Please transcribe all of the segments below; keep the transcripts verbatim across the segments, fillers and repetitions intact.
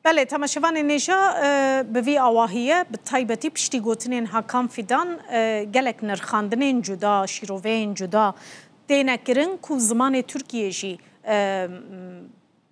Belê, temaşevanên hêja, e, bi vî awahiye, bi taybetî piştî gotinên Hakan Fidan, e, gelek nirxandinên cuda, şîroveyên cuda têne kirin ku zimanê Tirkiyê jî, e,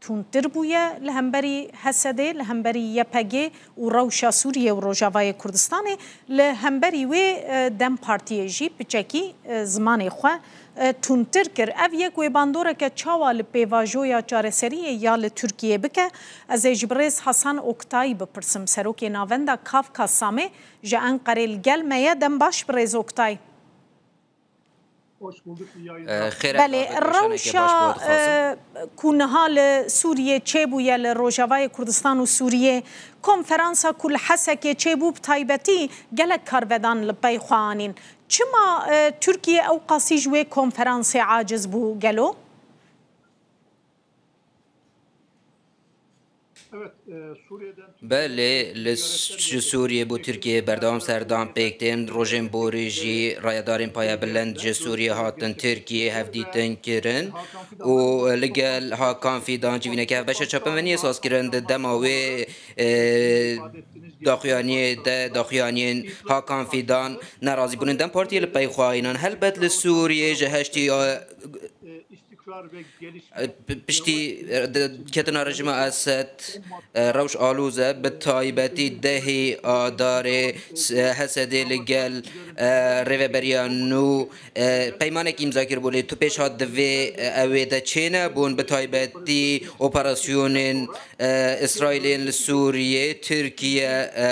tundtir bûye li hemberî H S D, li hemberî Y P G û rewşa Sûriyê û Rojavayê Kurdistanê, li hemberî wê, e, DEM Partiyê jî piçekî, e, zimanê xwe, e, tundtir kir. Ev yek wê bandoreke çawa li pêvajoya çareseriyê ya li Tirkiyê bike? Ez ê ji birêz Hasan Oktay bipirsim, serokê Navenda Kafka Samê ji Enqerê li gel me ye. Dem baş, birêz Oktay. Hoş bulduk, iyi yayınlar. Ee, xêr Belê, hatin, rewşa, e, ku niha li Sûriyê çêbûye, li Rojavayê Kurdistan û Sûriyê, konferansa ku li Hesekê çêbû, bi taybetî gelek karvedan li pey xwe anîn. Çima, e, Tirkiye ew qasî ji wê konferansê aciz bû gelo? Belê, li s-, ji Sûriyê bû Tirkiyeyê berdewam serdam pêk tên. Rojên borî jî rayedarên payebilind ji Sûriyê hatin Tirkiyeyê hevdîtin kirin û li gel Hakan Fidan civîneke hevbeşa çapemeniyê saz kirin. Di dema wê, e, daxuyaniyê de, daxuyaniyên Hakan Fidan nerazîbûnên DEM Partiyê li pey xwe anîn. Helbet li Sûriyê ji heştê, e, E, pi-, piştî, e, de-, ketina rejîma Esed, e, rewş alûz e, bi taybetî dehê Adarê s-, e, H S D li gel, e, rêveberiya nû, e, peymanek îmza kiribû, lê tu pêş hat divê, e, ew ê de çênebûn, bi taybetî operasyonên, e, Îsraîlên li Sûriyê, Tirkiye, e,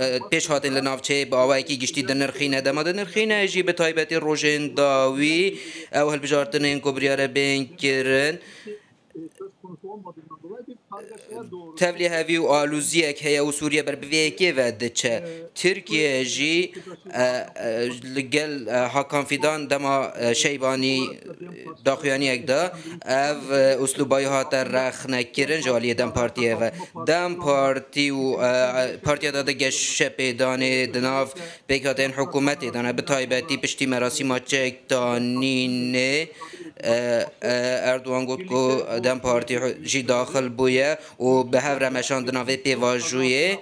e, pêş hatin li navçeyê bi awayekî giştî dinirxîne. Dema dinirxîne jî bi taybetî rojên dawî ew hilbijartinên ku biryare bên kirin. Tevlî hevî û alûziyek heye û Sûriye ber bi vê yekê ve diçe. Tirkiye jî, e, e, li gel, e, Hakan Fidan dema, e, Şeybanî daxuyaniyek da, ev, e, uslûbayî hate rexnekirin ji aliyê DEM Partiyê ve. DEM Partî û, e, Partiya Dadgeşê pêdanê di nav pêkhateyên hikûmetê de ne, bi taybetî piştî merasîma çekdanînê, e, e, Erdogan got ku DEM Partî jî daxil bûye û bi hev re meşand di navê pêvajoyê.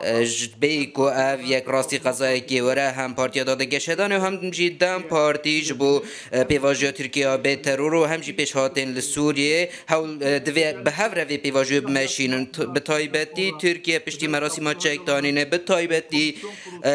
E, ji bê ku ev yek rastî qezayekê were, hem Partiya Dadgeşê de ne û hem jî DEM Partî ji bo, e, pêvajoya Tirkiye bê teror û hem jî pêşhatên li Sûriyê hewl, e, divê bi hev re vê pêvajoyê bimeşînin. T-, bi taybetî Tirkiye piştî merasîma çekdanînê, bi taybetî, e,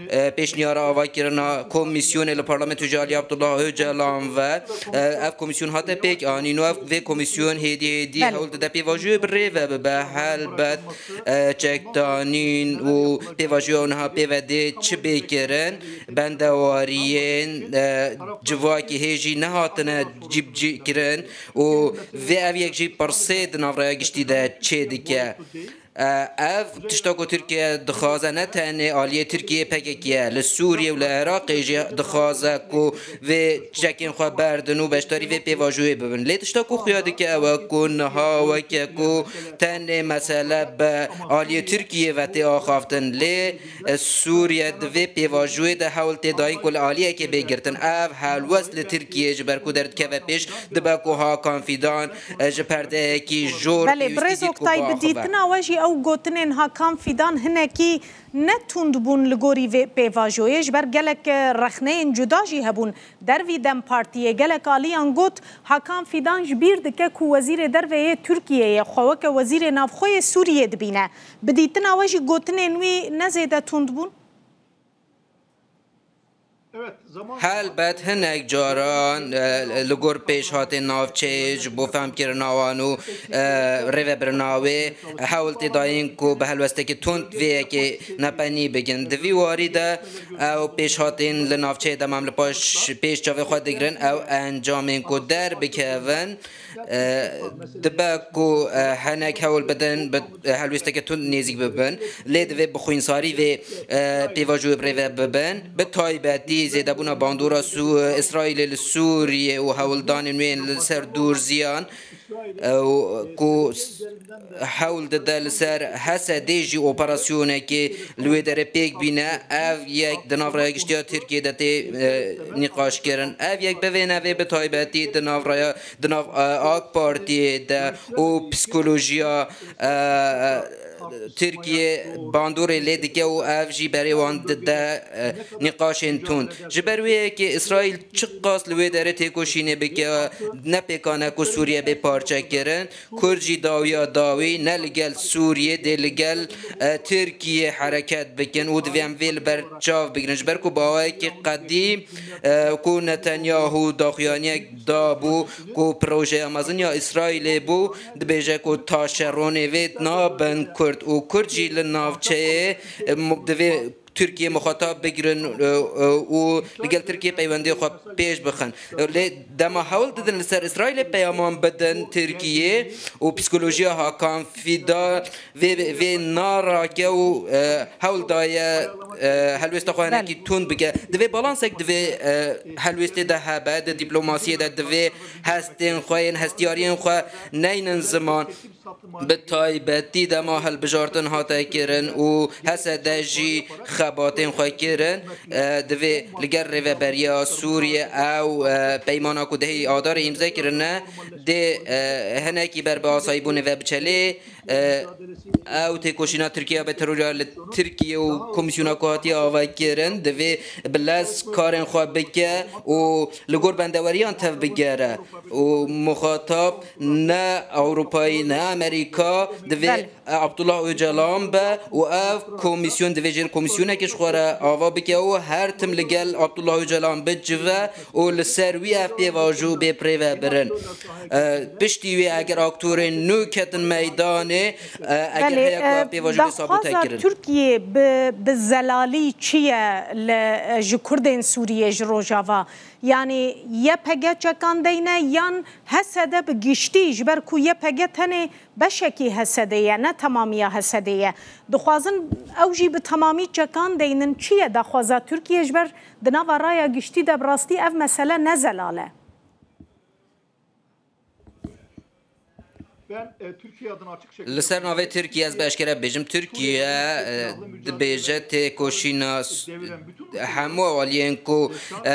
e, pêşniyara avakirina komîsyonê li parlamentoyê ji alî Abdullah Ocalan ve, e, ev komîsyon hate pêk anîn û ev vê komîsyon hêdî hêdî Belê. hewl dide pêvajoyê bi rê ve bibe. Helbet, e, çekdanîn û pêvajoya niha pê ve dê çi bê kirin, bendewariyên, e, civakî hê jî nehatine cîbicî kirin û vê ev yek jî pirsê di navreya giştî de çê dike. E, ev tişta ku Tirkiye dixwaze ne tenê aliyê Tirkiyê P K K ye, li Sûriyê û li Iraqê jî dixwaze ku vê çekên xwe berdin û beşdarî vê pêvajoyê bibin. Lê tişta ku xuya dike ew e ku niha weke ku tenê mesele bi aliyê Tirkiyê ve tê axaftin. Lê, e, Sûriye di vê pêvajoyê de hewl tê dayîn ku li aliyekê bê girtin. Ev helwest li Tirkiyê ji ber ku derdikeve pêş, dibe ku Hakan Fidan, e, ji perdeyekî jor Belê, pêwîstî birêz dît ku Oktay, bi biaxive. dîtina we jî ew gotinên Hakan Fidan hinekî ne tund bûn li gorî vê pêvajoyê, ji ber gelek, e, rexneyên cuda jî hebûn. Dervî DEM Partiyê gelek aliyan got, Hakan Fidan ji bîr dike ku Wezîrê Derve yê Tirkiyeyê xwe weke Wezîrê Navxwe yê Sûriyê dibîne. Bi dîtina we jî gotinên wî ne zêde tund bûn? Helbet hinek caran, e, li gor pêşhatên navçeyê ji bo fehmkirina wan û, e, rêvebirina wê hewl tê dayîn ku bi helwestekî tund vê yekê nepenî bikin. Di vî warî de ew pêşhatên li navçeyê dema em li paş pêş çavê xwe digirin, ew encamên ku derbikevin, e, dibe ku, e, hinek hewl bidin bi, e, helwesteke tund nêzîk bibin. Lê divê bi xwînsarî vê, e, pêvajoyê bi rê ve bibin. Bi taybetî zêdebûna bandora Sû-, Îsraîlê li Sûriyê û hewldanên wê yên li ser Dûrziyan, e, û ku s-, hewl dide li ser Hesedê jî operasyonekê li wê derê pêk bîne. Ev yek di nav raya giştiya Tirkiyê de tê, e, nîqaş kirin. Ev yek bivêne vê bi taybetî di nav raya, di nav, e, AK Partiyê de û psikolojiya, e, Tirkiye bandorê lê dike û ev jî berê wan dide, e, nîqaşên tund. Ji ber wê yekê Îsraîl çiqas li wê derê têkoşînê bike, ne pêkan e ku Sûriye bê parçekirin. Kurd jî dawiya dawî ne li gel Sûriyê dê li gel, e, Tirkiyê hereket bikin û divê em vê li ber çav bigirin. Ji ber ku bi awayekî qedîm, e, ku Netanyahu daxuyaniyek dabû ku projeya mezin ya Îsraîlê bû, dibêje ku taşeronê vê nabin Kurd û Kurd jî li navçeyê, e, mu-, divê Tirkiye muxatab bigirin, e, e, û li gel Tirkiye peywendiyê xwe pêş bixin. Lê dema hewl didin li ser Îsraîlê peyaman bidin Tirkiye û psîkolojiya Hakan Fîdal vê, vê narake û, e, hewl daye, e, helwêsta xwe Belê. hinekî tund bike. Divê balansek divê, e, helwêstê de hebe, di dîplomasiyê de divê hestên xwe yên hestiyariyên xwe neynin ziman. Bi taybetî dema hilbijartin hate kirin û H S D jî xebatên xwe kirin, e, divê li gel Rêveberiya Sûriyê ew, e, peymana ku dehê Adarê îmze kirine, dê, e, hinekî ber bi asayîbûnê ve biçe. Lê, e, ew têkoşîna Tirkiye be terorî ya li Tirkiye û komîsyona ku hatiye ava kirin, divê bi lez karên xwe bike û li gor bendeweriyan tevbigere û muxatab ne Ewropayî, ne Amerîka, divê Belê. Abdullah Ocalan be û ev komîsyon divê jêr komîsyonekê ji xwe re ava bike û her tim li gel Abdullah Ocalan bicive û li ser wî ev pêvajo bê birêvebirin. E, piştî wê eger aktorên nû ketin meydanê, e, eger Belê, heya ku e, ev pêvajo bê sabote daxwaza kirin. Tirkiyê bi, bi zelalî çi ye li, e, ji Kurdên Sûriyê ji Rojava? Yanî Y P G çekan deyne yan H S D bi giştî, ji ber ku Y P G tenê beşekî H S D ye, ne temamiya H S D ye. Dixwazin ew jî bi temamî çekan deynin. Çi ye daxwaza Tirkiye, ji ber di nava raya giştî de bi rastî ev mesele ne zelal e? Li ser navê Tirkiye ez bi eşkere bibêjim, Tirkiye, e, dibêje têkoşîna s-, hemû aliyên ku, e,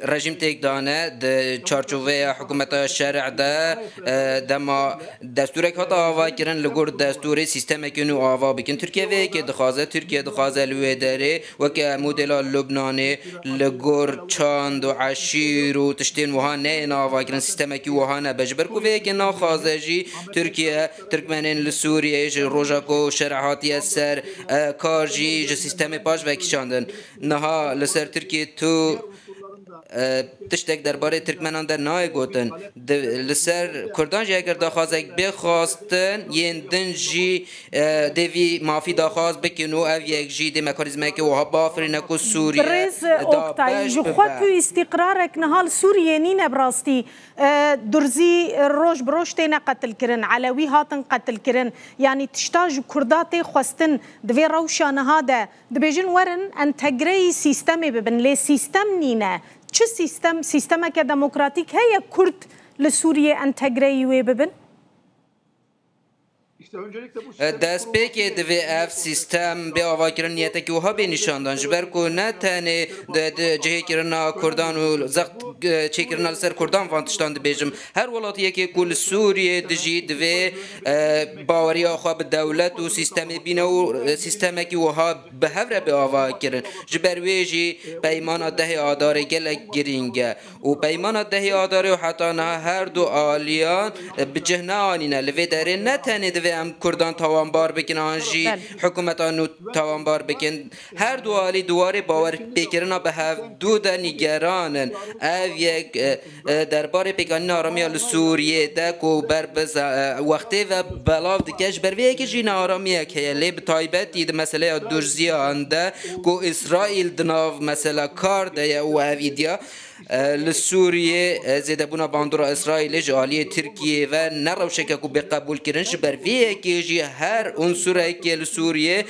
rejîm têk dane di çarçoveya hikûmeta şer'ê de, e, dema destûrek hate ava kirin, li gor destûrê sîstemekê nû ava bikin. Tirkiye vê yekê dixwaze, Tirkiye dixwaze li wê derê weke modela Lubnanê li gor çand û eşîr û tiştên wiha neyên avakirin, sîstemekî wiha nebe. Ji ber ku vê yekê naxwaze jî Tirkiye Tirkmenên li Sûriyeyê ji roja ku şer'ê hatiye ser, e, kar jî ji sîstemê paş vekişandin. Niha li ser Tirkiye tu, e, tiştek derbarê Tirkmenan de nayê gotin. Di, li ser Kurdan jî eger daxwazek bê xwastin, yên din jî, e, dê vî mafî daxwaz bikin û ev yek jî dê mekanîzmeke wiha bafirîne ku Sûriye Birêz da Oktay, beş ji bibe. Xwe tu îstîqrarek niha li Sûriyê nîne bi rastî. E, durzî roj bi roj têne qetilkirin, Elewî hatin qetilkirin. Yanî tişta ji Kurda tê xwestin di vê rewşa niha de. Dibêjin werin entegreyî sîstemê bibin, lê sîstem nîne. Çi sîstem? Sîstemeke demokratîk heye Kurd li Sûriyê entegreyî wê bibin? Destpêkê divê ev sîstem bê avakirin, niyetekî wiha bê nîşandan, ji ber ku ne tenê di, di cihêkirina Kurdan û zext, e, çêkirina li ser Kurdan van tiştan dibêjim. Her welatiyekê ku li Sûriyê dijî divê, e, baweriya xwe bi dewlet û sîstemê bîne û, e, sîstemekî wiha bi hev re bê avakirin. Ji ber wê jî peymana dehê Adarê gelek girîng e. Û peymana dehê Adarê û heta niha her du aliyan, e, bi cih neanîne. Li vê derê ne tenê divê em Kurdan tawanbar bikin an jî Belê. hikûmeta nû tawanbar bikin. Her du alî di warê bawerpêkirina bi hevdû de nîgeran in. Ev yek, e, e, derbarê pêkanîna aramiya li Sûriyê de ku ber bi ze-, e, wextê ve belav dike, ji ber vê yekê jî naaramiyek heye. Lê bi taybetî di meseleya Durziyan de ku Îsraîl di nav mesela kar de ye û ev îdiya, Li Sûriyê zêdebûna bandora Îsraîlê ji aliyê Tirkiyê ve ne rewşeke ku bê qebûlkirin, ji ber vê yekê jî her unsureke li Sûriyê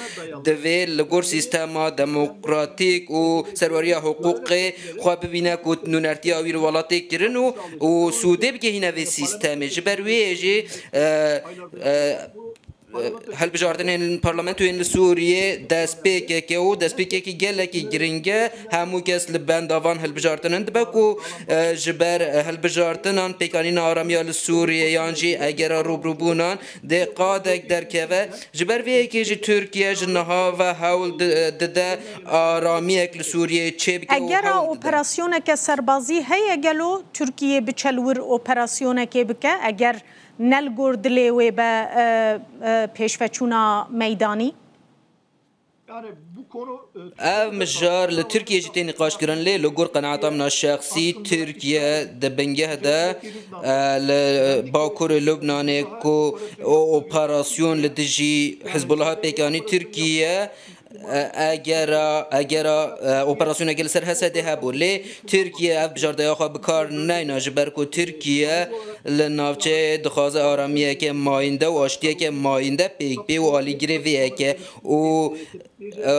divê li gor sîstema demokratîk û serweriya hiqûqê xwe bibîne ku nûnertiya wî li welatê kirin û, û sûdê bigihîne vê sîstemê. Ji ber wê yê jî, e, e, hilbijartinên parlamentoyên li Sûriyê destpêkeke û destpêkekî gelekî giring e. Hemû kes li benda van hilbijartinan dibe ku, e, ji ber, e, hilbijartinan pêkanîna aramiya li Sûriyê yan jî egera rûbirûbûnan dê qadek derkeve. Ji ber vê yekê jî Tirkiye ji niha ve hewl di-, dide aramiyek li Sûriyê çêbike û Egera hewl dide. Operasyoneke serbazî heye gelo Tirkiye biçe li wir operasyonekê bike? Eger ne li gor dilê wê be, e, e, pêşveçûna meydanî? Ev mijar li Tirkiyê jî tê nîqaşkirin, lê li gor qenaeta min a şexsî, Tirkiye di bingeh de, e, li Bakurê Lubnanê ku o operasyon li dijî Hizbullahê pêk anî, Tirkiye, e, egera, egera, e, operasyonekê li ser Hesedê hebû. Lê Tirkiye ev bijardeya xwe bi kar neyna, ji ber ku Tirkiye li navçeyê dixwaze aramiyeke mayînde û aştiyeke mayînde pêk bê û alîgirê vê yekê û, e,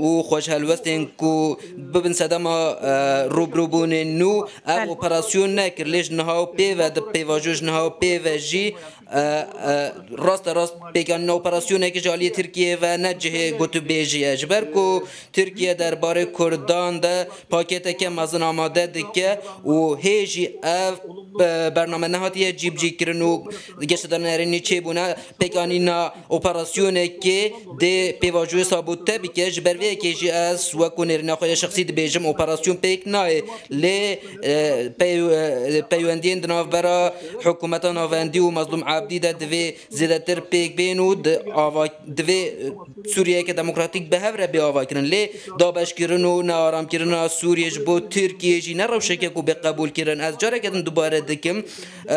û xweşhelwestên ku bibin sedema, e, rûbirûbûnên nû ev Belê. operasyon nekir. Lê ji niha û pê ve di pêvajo ji niha û pê ve jî, e, e, raste rast pêkanîna operasyonekê ji aliyê Tirkiyê ve ne cihê gotûbêjî ye. Ji ber ku Tirkiye derbarê Kurdan de paketeke mezin amade dike û hê jî ev, e, bername nehatiye cîbicîkirin û geşedanên erênî çêbûne. Pêkanîna operasyonekê dê pêvajoyê sabûte bike. Ji ber vê yekê jî ez wekû nêrîna xwe ya şexsî dibêjim, operasyon pêk nayê. Lê, e, pey-, e, peywendiyên di navbera hikûmeta navendî û Mazlûm Ebdî de divê zêdetir pêk bên û di ava-, divê, e, Sûriyeyeke demokratîk bi hev re bê avakirin. Lê dabeşkirin û nearamkirina Sûriyê ji bo Tirkiyê jî ne rewşeke ku bê qebûlkirin. Ez careke din dubare dikim, e,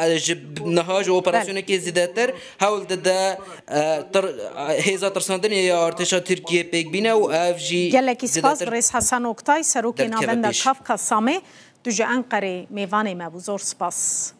e, ji niha ji operasyonekê zêdetir hewl dide, e, tir-, hêza tirsandinê ya artêşa Tirkiyê pêk bîne û ev jî Gelekî spas zêdetir birêz Hesen Oktay, serokê derkeve navenda pêş. Kafka Samê, tu ji Enqerê mêvanê me bû. Zor spas.